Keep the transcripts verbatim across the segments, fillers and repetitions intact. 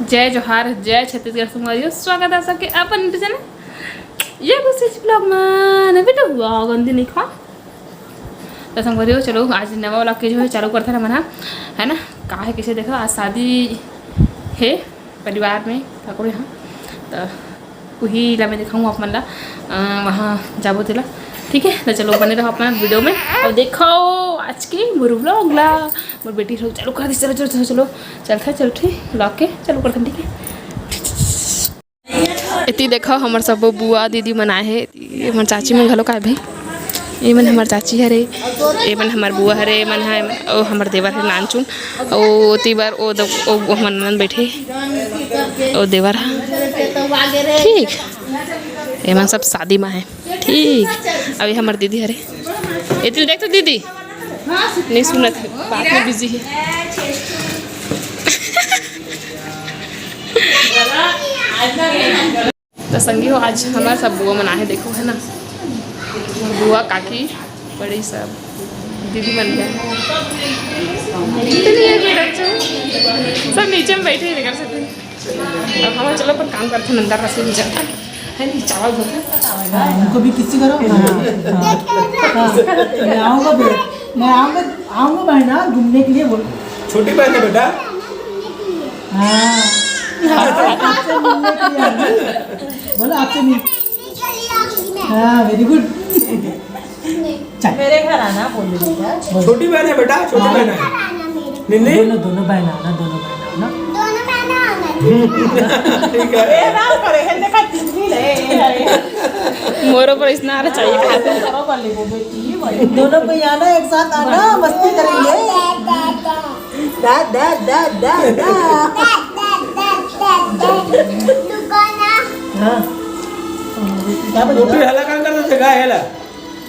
जय जोहार, जय छत्तीसगढ़ संगवारी हो, स्वागत है सबके अपन YouTube चैनल ये कुछ ब्लॉग में। बेटा हुआ गंदी नहीं खा। तो संगवारी हो, चलो आज नवा वाला के जो है चालू करते ना मना, है ना? का है, किसे देखो, आज शादी है परिवार में ठाकुर यहाँ, तो वही ला मैं दिखाऊँ आप मन ला। अ, वहाँ जाबो तेला, ठीक है? तो चलो बने रहो अपना वीडियो में और देखो आज के मोर ब्लॉग ला। मोर बेटी लोग चालू कर दी, चलो चलो चलो चलो, चलते चलो, ठीक, ब्लॉग के चालू करते, ठीक है? एती देखो हमर सबो बुआ दीदी मन आए हे, ये हमर चाची मन घलो काय भाई, ये मन हमर चाची हरे, ये मन हमर बुआ हरे, ये मन है, ओ हमर देवर है नानचुन, ओ ओती बर ओ द-, ओ हमर ननद बैठे, ओ देवर है, ठीक, ये मन सब शादी में है, ठीक। अभी हमर दीदी हरे, एती देख तो दीदी नहीं सुनत है, बात में बिजी है। तो संगी हो, आज हमार सब बुआ मन आहे, देखो, है ना, बुआ, काकी, बड़ी सब दीदी मन के। सब नीचे में बैठे हैं, कर सकते हैं। अब हम चलो अपन काम करते हैं, अंदर रसोई में जाते हैं, है नहीं, चावल धोते हैं। हाँ, उनको भी किसी करो। हाँ, हाँ, हाँ। मैं आऊँगा बे-, मैं आऊँगा, आऊँगा बहना घूमने के लिए, बोल। छोटी बहन है बेटा। हाँ। आपसे मिलने के लिए आई हूँ। बोलो, आपसे मिल-, हाँ, very good। चल। मेरे घर आना, बोल दीजिए। छोटी बहन है बेटा, छोटी बहन है। नहीं, नहीं। दोनों, दोनों बहन आना, दोनों बहन आना। ठीक है। ए, राम करे, है, देखा, तितली ले, ए, ए। मोरो पर इसना आना चाहिए। करो कर ले वो बेटी, ये वाली। दोनों को आना, एक साथ आना, मस्ती करेंगे। दा, दा, दा, दा, दा। हाँ। क्या बोल रहा? मोटू हाला काम करता था, काय हाला?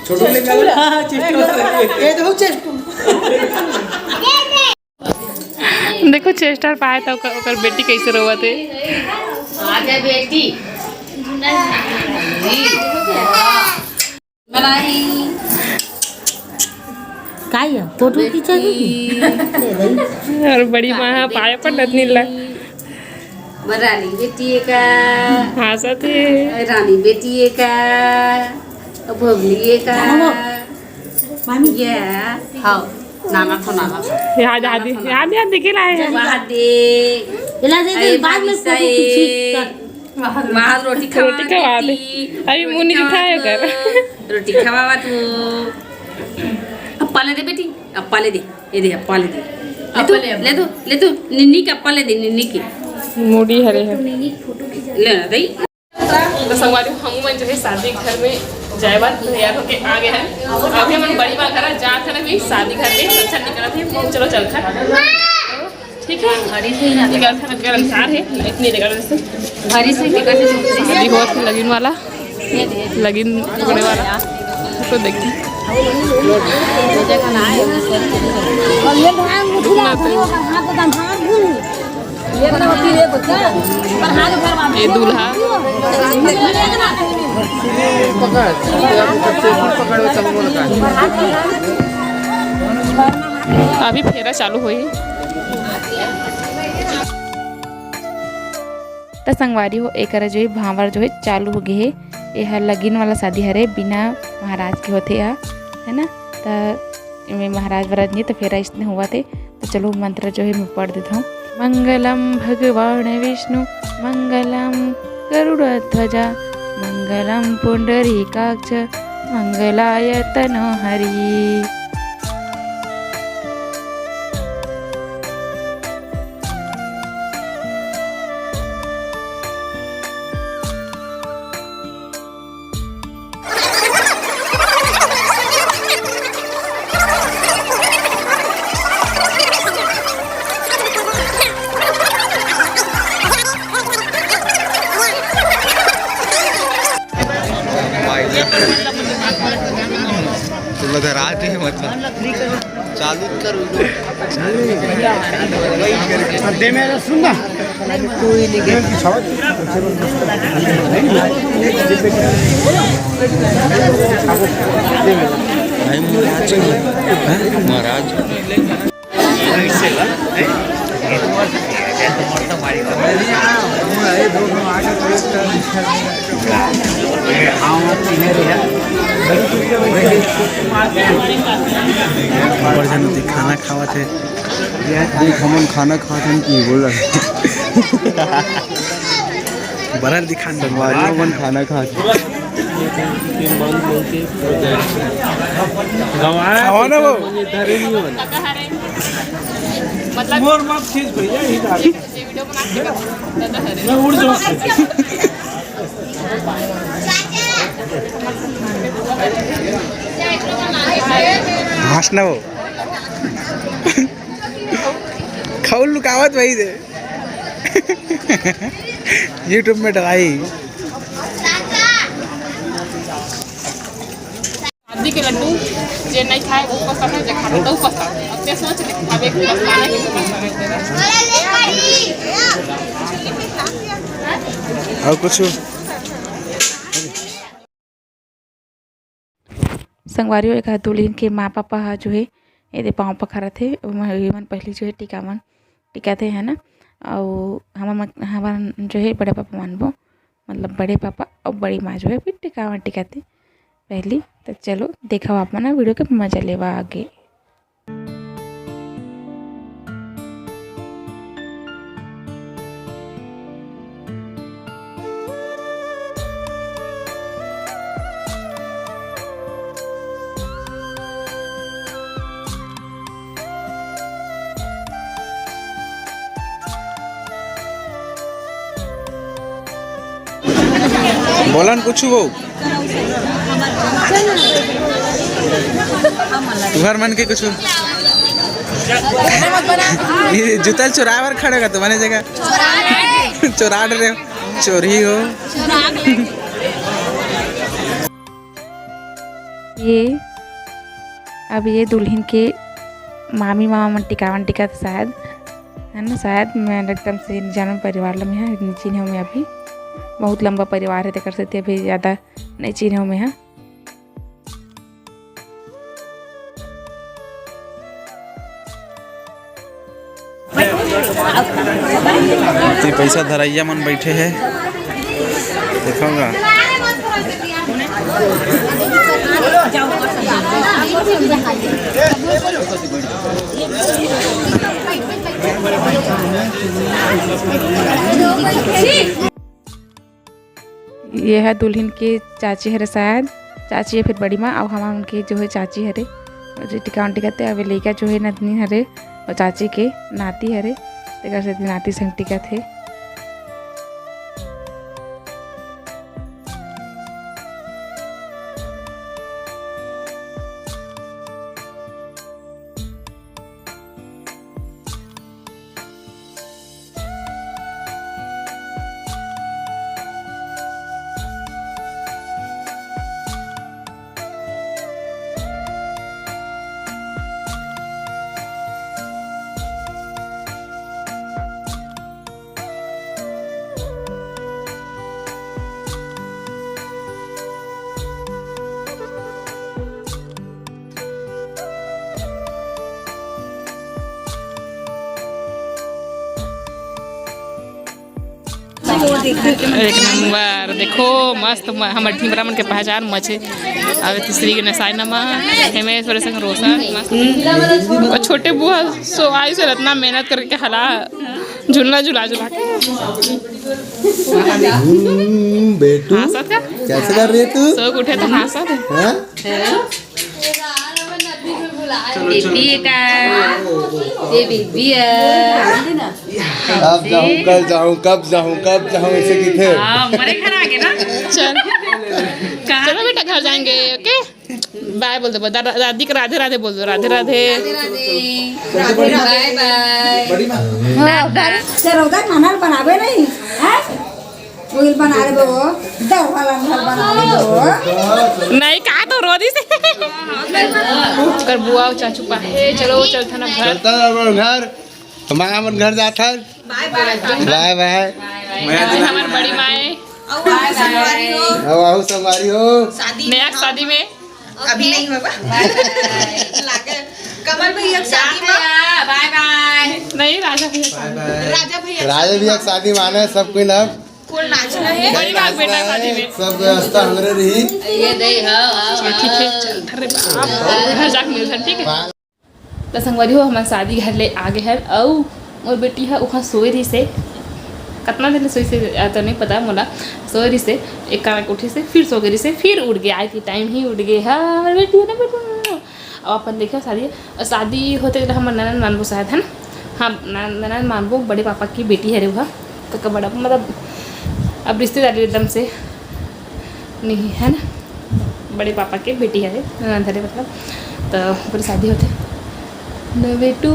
छोटू ले गया। हाँ, हाँ, चेस्टू। ये देखो चेस्टू। देखो चेस्टर पाए तो ओकर, ओकर बेटी कैसे रोवत है। आजा बेटी। बनाई। काय है? फोटो खींचेगी? और बड़ी माँ पाया पर नतनी ला। रानी बेटी का। हाँ, सती। रानी बेटी का। भोगली का। मामी। ये, हाँ। नाना थो, नाना थो। याद, याद, याद, याद दिखे लाए हैं। वाह दे। इला दे दे, अरे बाद में फोटो खींची। महल रोटी खवा रोटी खवा दे। अभी मुंह नहीं उठाया कर। रोटी खवावा तू। अप्पा ले दे बेटी, अप्पा ले दे। ये दे, अप्पा ले दे। ले तू, ले तू, ले तू। निन्नी के अप्पा ले दे, निन्नी के। मुड़ी हरे है। ले ना दई। तो संगवारी, हम मन जो है शादी घर में जाए बर तैयार होके आ गए हैं। अभी हमन बड़ी माँ घर जात हन, अभी शादी घर में अच्छा निकलत है। चलो चल खा। ठीक है, निकल खा, निकल खा है, इतनी निकल से। शादी बहुत लगिन वाला, लगिन पकड़े वाला। तो देखिए। ये दूल्हा। अभी फेरा चालू होई। त संगवारी हो, एकरा जो है भांवर जो है चालू हो गए है। ये हर लगिन वाला शादी हरे, बिना महाराज के होथे, है ना? त एमे महाराज वराज नहीं, तो फेरा इसने हुआ थे। तो चलो मंत्र जो है मैं पढ़ देता हूँ। मंगलम भगवान विष्णु, मंगलम गरुड़ ध्वजा, मंगलम पुंडरीकाक्ष, मंगलाय तनो हरि। तुला धराते हैं मतलब। चालू कर। दे मेरा सुन ना। भाई महाराज, महाराज। ऊपर झन खाना खावत हे। देख, हमन खाना खात हन कि बोल रहे। बड़ा दिखान संगवारी मन खाना खात हे। खावा ना वो। मतलब मोर मत खींच भैया, ये बात। ये वीडियो बना के मैं उड़ जाऊँ। भाषण हो। खाऊ लुकावत वही दे। YouTube में डलाई। शादी के लड्डू जे नहीं खाए वो पसंद है, जे खाए तो पसंद। अब ते सोच ले, अब एक पछताने की पसंद है। और कुछ? संगवारी हो, एक दुल्हन के माँ पापा ह जो है, एदे पाँव पखारत हे, ओमा ये मन पहली जो है टीका मन टिकाथे, है ना। अउ हमर मन, हमर जो है बड़े पापा मानबो, मतलब बड़े पापा अउ बड़ी माँ जो है फिर टीका मन टिकाथे पहली। तो चलो देखा आप मन वीडियो के मजा लेवा आगे। बोलन कुछ वो। तुहर मन के कुछ। ये जूता चुराए बर खड़े का तुम्हारे जगह। चुरा रहे हो, चोरी हो। ये अब ये दुल्हन के मामी मामा मन टिकावन टिकत शायद, है ना? शायद मैं एकदम से जानम परिवार ल मैं ह, नहीं चिन्हे मैं अभी। बहुत लंबा परिवार है, तेकर सेती अभी ज़्यादा नहीं चिन्हे मैं ह। ते पैसा धरैया मन बैठे हे, देखोगा। ये है दुल्हन के चाची हरे शायद, चाची या फिर बड़ी माँ, अउ हमन के जो है चाची हरे, जो टिकावन टिकत हे, अउ ये लइका जो है नतनी हरे, अउ चाची के नाती हरे, तेकर से नाती संग टिकत हे। एक नंबर, देखो मस्त म-, हमर ढिमरा मन के पहचान मछरी। अब तीसरी के नसाई नमा, हेमेश बड़े संग रोशन, मस्त। और छोटे बुआ सो आई से इतना मेहनत करके हला, झुलना झुला झुला के। हम्म, बेटू, हाँसत का? कैसे कर रही है तू? सो उठे तो हाँसत है। हाँ? बेबी का, ये बेबी है। अब जाऊं, कल जाऊं, कब जाऊं, कब जाऊं, इसे किथे? हाँ, मरे घर आगे ना। चल। कहाँ? चलो बेटा, घर जाएंगे, ओके? बाय बोल दो, दा-, दादी को राधे राधे बोल दो, राधे राधे। राधे राधे। बाय बाय। हाँ, बाय। से रौदा खाना बनावे नहीं, हैं? उइल बना लेबो, दर वाला घर बना लेबो। नहीं, कहा तो रो दी से। कर बुआ और चाचू पा। ए, चलो, चलता ना घर। चलता ना अपन घर। हम अपन घर जात हन। बाय बाय। बाय बाय। हमार बड़ी माए। आओ, आओ संगवारी हो। आओ, आओ संगवारी हो। शादी नया में शादी में। अभी नहीं बाबा। लागे। कमल भैया के शादी में। बाय बाय। नहीं, राजा भैया। बाय बाय। राजा भैया के राजा शादी भैया में। के शादी माने सब कोई ना। बड़ी भाग बेटा शादी में। सब व्यवस्था हमरे रही। ये दे, हाँ, हाँ, हाँ, ठीक है, हाँ। चल, अरे बाप, घर जाके मिलथन, ठीक है? तो संगवारी हो, हमन शादी घर ले आ गे हन, अउ मोर बेटी ह उहाँ सोए रहिस हे। कतना देर ले सोइस हे, आ, तो नहीं पता मोला। सोए रहिस हे, एक कनक उठिस हे, फिर सो गे रहिस हे, फिर उठ गे, आए के टाइम ही उठ गे। हाँ, हमर बेटी है ना, बेटी। अब अपन देखियो शादी, अउ शादी होते गले हमर ननद मानबो शायद, है ना? हाँ, ननद, ननद मानबो, बड़े पापा की बेटी हरे वह, तो का बड़ा, मतलब, अब रिश्तेदारी एकदम से नहीं है ना, बड़े पापा के बेटी हरे, ननद हरे, मतलब, तो ओकर शादी होते। न बेटू,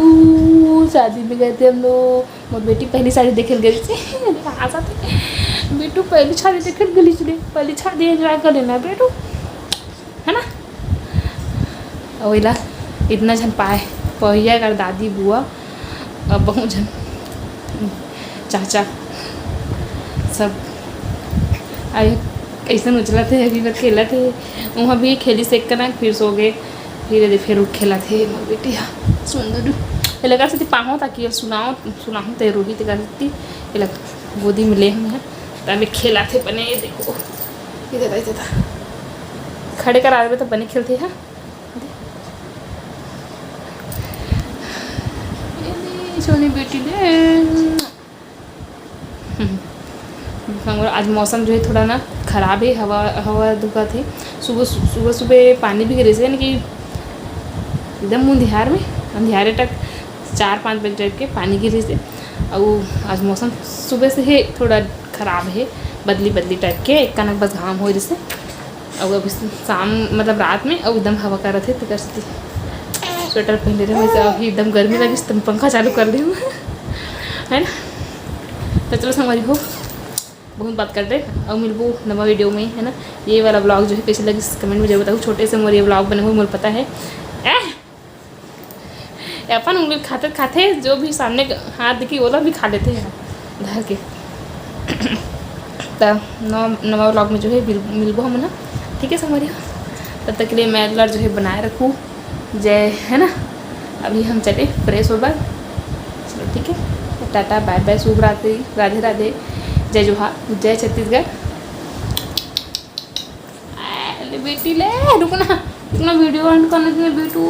शादी में गए थे हम लोग, मोर बेटी पहली शादी देखे ल गई थी। बेटू पहली शादी देखे ल गई थी, पहली शादी एंजॉय कर लेना बेटू, है ना? अउ एला इतना झन पाए, पहुइया कर दादी, बुआ, अउ बहुत झन चाचा सब। अरे, कैसन उछलत हे, अभी बर खेलत हे। वहाँ भी खेलिस एक कनक, फिर सो गे, फिर एदे फिर खेलत हे मोर बेटी हा। सुंदर एला कर सेती पाहूँ, ताकि सुनाओ, सुनाहूँ ते रोही ते कर सेती एला गोदी में ले हूँ मैं। तब खेलत हे बने, ये देखो, ये देखो, ये देखो। खड़े करा देबे तो बने खेलथे, हाँ। ये ले, सोनी बेटी ले। संगवारी, आज मौसम जो है थोड़ा ना खराब है, हवा, हवा दुखत है। सुबह, सुबह, सुबह पानी भी गिरे से, यानी कि एकदम अंधियार में, अंधियारे तक चार पाँच बजे टाइप के पानी गिरे से। अउ आज मौसम सुबह से ही थोड़ा खराब है, बदली बदली टाइप के, एक कनक बस घाम हो जैसे। अउ अभी शाम, मतलब रात में, अउ एकदम हवा करत हे, तेकर सेती स्वेटर पहन ले रहे, वैसे अभी एकदम गर्मी लगिस, त पंखा चालू कर दे, है ना? तो चलो संगवारी हो, बहुत बात कर दे, अउ मिलबो नवा वीडियो में, है ना? ये वाला व्लॉग जो है कैसे लगिस, कमेंट में जरूर बताओ। छोटे से मोर ये व्लॉग बने हुए, मोर पता है, ए? अपन उंगली खाते खाते जो भी सामने हाथ दिखी, ओला भी खा लेते हैं धर के। तो नवा, नवा व्लॉग में जो है मिल-, मिलबो हम ना, ठीक है संगवारी? तब तक के लिए मैं लड़ जो है बनाए रखूँ, जय, है ना? अभी हम चले फ्रेश हो बर, चलो ठीक है, टाटा बाय बाय, शुभ रात्रि, राधे राधे, जय जोहार, जय छत्तीसगढ़। आ, ले बेटी ले, रुकना, रुकना, वीडियो एंड करने दे बेटू।